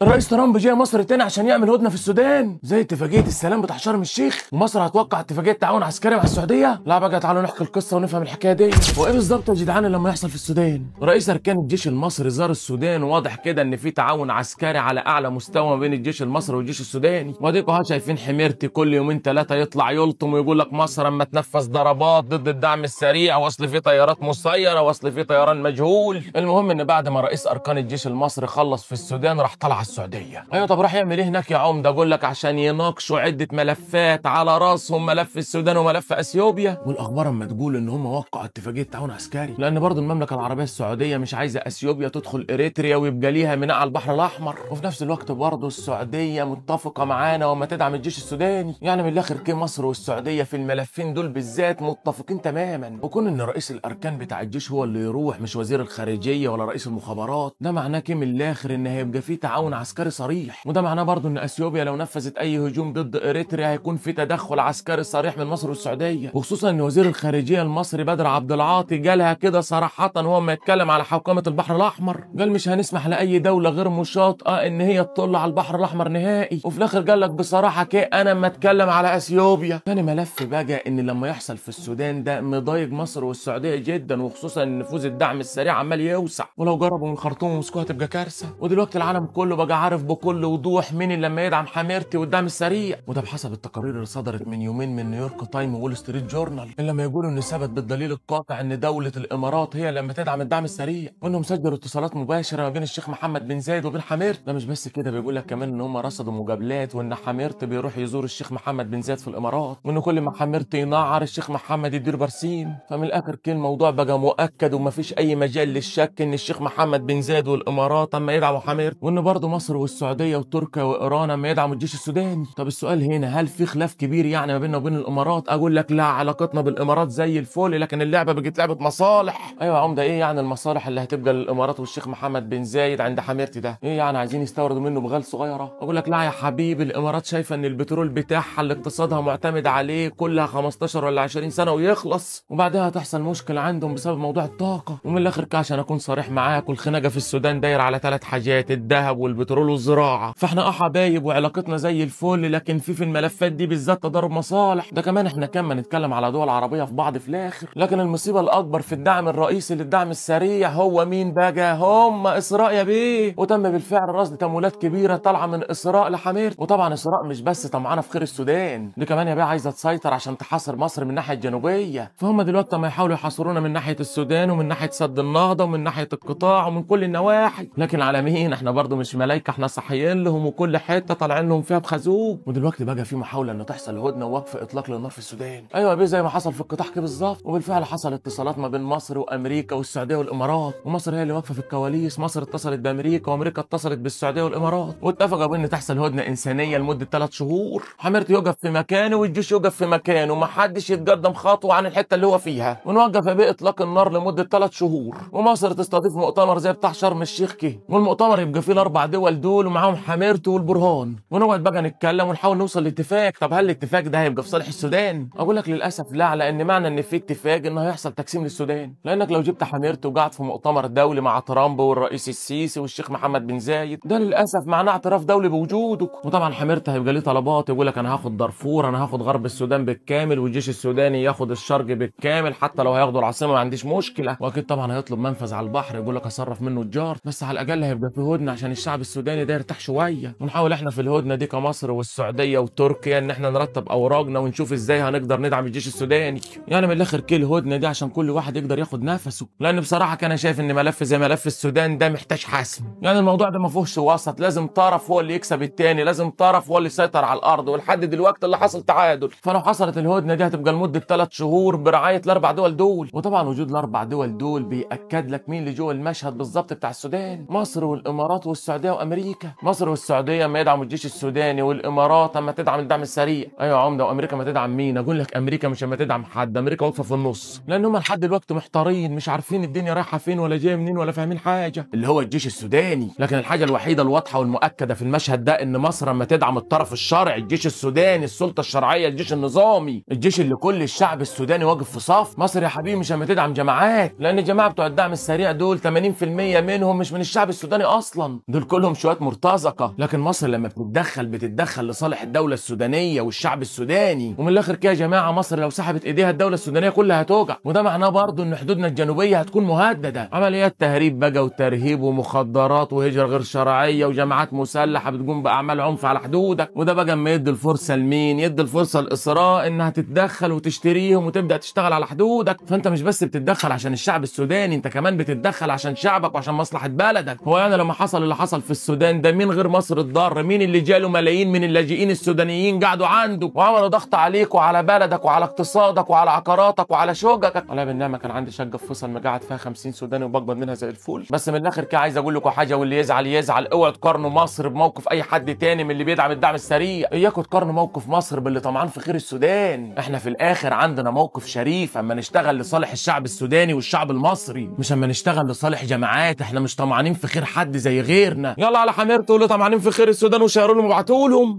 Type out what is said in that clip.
الرئيس ترامب جاي مصر تاني عشان يعمل هدنة في السودان زي اتفاقية السلام بتاع شرم الشيخ، ومصر هتوقع اتفاقية تعاون عسكري مع السعودية. لا بقى تعالوا نحكي القصة ونفهم الحكاية دي. هو ايه بالظبط يا جدعان لما يحصل في السودان؟ رئيس اركان الجيش المصري زار السودان، وواضح كده ان في تعاون عسكري على اعلى مستوى ما بين الجيش المصري والجيش السوداني. واديكوا شايفين حميرتي كل يومين ثلاثة يطلع يلطم ويقول لك مصر اما تنفذ ضربات ضد الدعم السريع، واصل في طيارات مسيره، واصل في طيران مجهول. المهم ان بعد ما رئيس اركان الجيش المصري خلص في السودان راح طلع السعودية. ايوه طب راح يعمل ايه هناك يا عمده؟ اقول لك عشان يناقشوا عده ملفات على راسهم ملف السودان وملف اثيوبيا. والاخبار اما تقول ان هم وقعوا اتفاقية تعاون عسكري، لان برضه المملكة العربية السعودية مش عايزه اثيوبيا تدخل اريتريا ويبقى ليها ميناء على البحر الاحمر، وفي نفس الوقت برضه السعودية متفقه معانا وما تدعم الجيش السوداني. يعني من الاخر كده مصر والسعودية في الملفين دول بالذات متفقين تماما. وكون ان رئيس الاركان بتاع الجيش هو اللي يروح مش وزير الخارجية ولا رئيس المخابرات، ده معناه كده من الاخر ان هيبقى في تعاون عسكري صريح. وده معناه برضه ان اثيوبيا لو نفذت اي هجوم ضد اريتريا هيكون في تدخل عسكري صريح من مصر والسعودية، وخصوصا ان وزير الخارجية المصري بدر عبد العاطي جالها كده صراحة وهو ما يتكلم على حوكمة البحر الاحمر، قال مش هنسمح لاي دولة غير مشاطئه ان هي تطل على البحر الاحمر نهائي. وفي الاخر قال لك بصراحة كده انا ما اتكلم على اثيوبيا. ثاني ملف بقى ان لما يحصل في السودان ده مضايق مصر والسعودية جدا، وخصوصا ان نفوذ الدعم السريع عمال يوسع، ولو جربوا من الخرطوم ومسكوها تبقى كارثة. ودلوقتي العالم كله بقى عارف بكل وضوح مين اللي لما يدعم حميرتي والدعم السريع، وده بحسب التقارير اللي صدرت من يومين من نيويورك تايم وول ستريت جورنال، اللي لما يقولوا ان ثبت بالدليل القاطع ان دولة الامارات هي لما تدعم الدعم السريع، وانهم سجلوا اتصالات مباشرة ما بين الشيخ محمد بن زايد وبين حميرتي. ده مش بس كده، بيقول لك كمان ان هم رصدوا مقابلات، وان حميرتي بيروح يزور الشيخ محمد بن زايد في الامارات، وان كل ما حميرتي ينعر الشيخ محمد يدير برسيم. فمن الاخر كده الموضوع بقى مؤكد ومفيش اي مجال للشك ان الشيخ محمد بن زايد والامارات اما يدعموا حميرتي، وان برضه مصر والسعودية وتركيا وايران اما يدعموا الجيش السوداني. طب السؤال هنا، هل في خلاف كبير يعني ما بيننا وبين الامارات؟ اقول لك لا، علاقتنا بالامارات زي الفل، لكن اللعبة بقت لعبه مصالح. ايوه يا عمده، ايه يعني المصالح اللي هتبقى للامارات والشيخ محمد بن زايد عند حميرتي ده؟ ايه يعني عايزين يستوردوا منه بغال صغيرة؟ اقول لك لا يا حبيبي، الامارات شايفه ان البترول بتاعها اللي اقتصادها معتمد عليه كلها 15 ولا 20 سنة ويخلص، وبعدها هتحصل مشكلة عندهم بسبب موضوع الطاقة. ومن الاخر عشان اكون صريح معاك، والخناقه في السودان دايرة على 3 حاجات: الذهب والبترول والزراعة. فاحنا حبايب وعلاقتنا زي الفل، لكن في الملفات دي بالذات تضارب مصالح. ده كمان احنا كمان نتكلم على دول عربية في بعض في الاخر. لكن المصيبة الاكبر في الدعم الرئيسي للدعم السريع هو مين بقى؟ هم اسراء يا بيه. وتم بالفعل رصد تمويلات كبيرة طالعه من اسراء لحميرتي. وطبعا اسراء مش بس طمعانه في خير السودان، دي كمان يا بيه عايزه تسيطر عشان تحاصر مصر من الناحية الجنوبية. فهم دلوقتي ما يحاولوا يحاصرونا من ناحية السودان ومن ناحية سد النهضة ومن ناحية القطاع ومن كل النواحي، لكن على مين؟ احنا برضو مش ملايكة، احنا صحيين لهم وكل حتة طالعين لهم فيها بخازوق. ودلوقتي بقى في محاولة ان تحصل هدنة ووقف اطلاق للنار في السودان. ايوه يا بيه، زي ما حصل في القطاع كده بالظبط. وبالفعل حصل اتصالات ما بين مصر وامريكا والسعودية والامارات، ومصر هي اللي واقفة في الكواليس. مصر اتصلت بامريكا وامريكا اتصلت بالسعودية والامارات، واتفقوا بان تحصل هدنة انسانيه لمدة 3 شهور. حميرتي يقف في مكانه والجيش يقف في مكانه، ومحدش يتقدم خطوة عن الحتة اللي هو فيها، ونوقف يا بيه اطلاق النار لمدة 3 شهور. ومصر تستضيف مؤتمر زي بتاع شرم الشيخ كده، والمؤتمر يبقى فيه ال4 دول دول ومعاهم حميرتي والبرهان، ونقعد بقى نتكلم ونحاول نوصل لاتفاق. طب هل الاتفاق ده هيبقى في صالح السودان؟ اقول لك للاسف لا، لان معنى ان في اتفاق ان هيحصل تقسيم للسودان، لانك لو جبت حميرتي وقعد في مؤتمر دولي مع ترامب والرئيس السيسي والشيخ محمد بن زايد، ده للاسف معناه اعتراف دولي بوجودك. وطبعا حميرتي هيبقى ليه طلبات، يقول لك انا هاخد دارفور، انا هاخد غرب السودان بالكامل، والجيش السوداني ياخد الشرق بالكامل، حتى لو هياخدوا العاصمة ما عنديش مشكلة. واكيد طبعا هيطلب منفذ على البحر، يقول لك اصرف منه الجار، بس على الاقل هيبقى في هدنة عشان الشعب السوداني ده يرتاح شوية. ونحاول احنا في الهدنة دي كمصر والسعودية وتركيا ان احنا نرتب اوراقنا ونشوف ازاي هنقدر ندعم الجيش السوداني. يعني من الاخر كل الهدنة دي عشان كل واحد يقدر ياخد نفسه، لان بصراحة كان شايف ان ملف زي ملف السودان ده محتاج حسم. يعني الموضوع ده ما فيهوش وسط، لازم طرف هو اللي يكسب التاني، لازم طرف هو اللي يسيطر على الارض. ولحد دلوقتي اللي حصل تعادل. فلو حصلت الهدنة دي هتبقى لمدة 3 شهور برعاية ال4 دول دول. وطبعا وجود ال4 دول دول بيأكد لك مين اللي جوه المشهد بالظبط بتاع السودان: مصر والامارات والسعودية وامريكا. مصر والسعودية ما يدعموا الجيش السوداني، والامارات اما تدعم الدعم السريع. ايوه يا عمده، وامريكا ما تدعم مين؟ اقول لك امريكا مش اما تدعم حد، امريكا واقفة في النص، لان هم لحد دلوقتي محتارين، مش عارفين الدنيا رايحة فين ولا جاية منين ولا فاهمين حاجة، اللي هو الجيش السوداني. لكن الحاجة الوحيدة الواضحة والمؤكده في المشهد ده ان مصر اما تدعم الطرف الشرعي، الجيش السوداني، السلطة الشرعية، الجيش النظامي، الجيش اللي كل الشعب السوداني واقف في صف. مصر يا حبيبي مش اما تدعم جماعات، لان الجماعة بتوع الدعم السريع دول 80% منهم مش من الشعب السوداني اصلا، دول كلهم لهم شوية مرتزقة. لكن مصر لما بتتدخل بتتدخل لصالح الدولة السودانية والشعب السوداني. ومن الاخر كده يا جماعة، مصر لو سحبت ايديها الدولة السودانية كلها هتوجع، وده معناه برضه ان حدودنا الجنوبية هتكون مهددة. عمليات تهريب بقى وترهيب ومخدرات وهجره غير شرعية وجماعات مسلحة بتقوم باعمال عنف على حدودك. وده بقى اما يدي الفرصة لمين؟ يدي الفرصة لاسراء انها تتدخل وتشتريهم وتبدا تشتغل على حدودك. فانت مش بس بتتدخل عشان الشعب السوداني، انت كمان بتتدخل عشان شعبك وعشان مصلحة بلدك. هو يعني لما حصل اللي حصل في السودان ده، مين غير مصر اتضر؟ مين اللي جاله ملايين من اللاجئين السودانيين قعدوا عنده وعملوا ضغط عليك وعلى بلدك وعلى اقتصادك وعلى عقاراتك وعلى شققك؟ والله بالنعمة كان عندي شقه في فيصل مقعد فيها 50 سوداني وبقبض منها زي الفل. بس من الاخر كده عايز اقول لكم حاجة، واللي يزعل يزعل، اوعوا تقارنوا مصر بموقف اي حد تاني من اللي بيدعم الدعم السريع. اياكم تقارنوا موقف مصر باللي طمعان في خير السودان. احنا في الاخر عندنا موقف شريف اما نشتغل لصالح الشعب السوداني والشعب المصري، مش اما نشتغل لصالح جماعات. احنا مش طمعانين في خير حد زي غيرنا. يلا على حميرته اللي طمعانين في خير السودان وشيروا لهم وابعتوا لهم.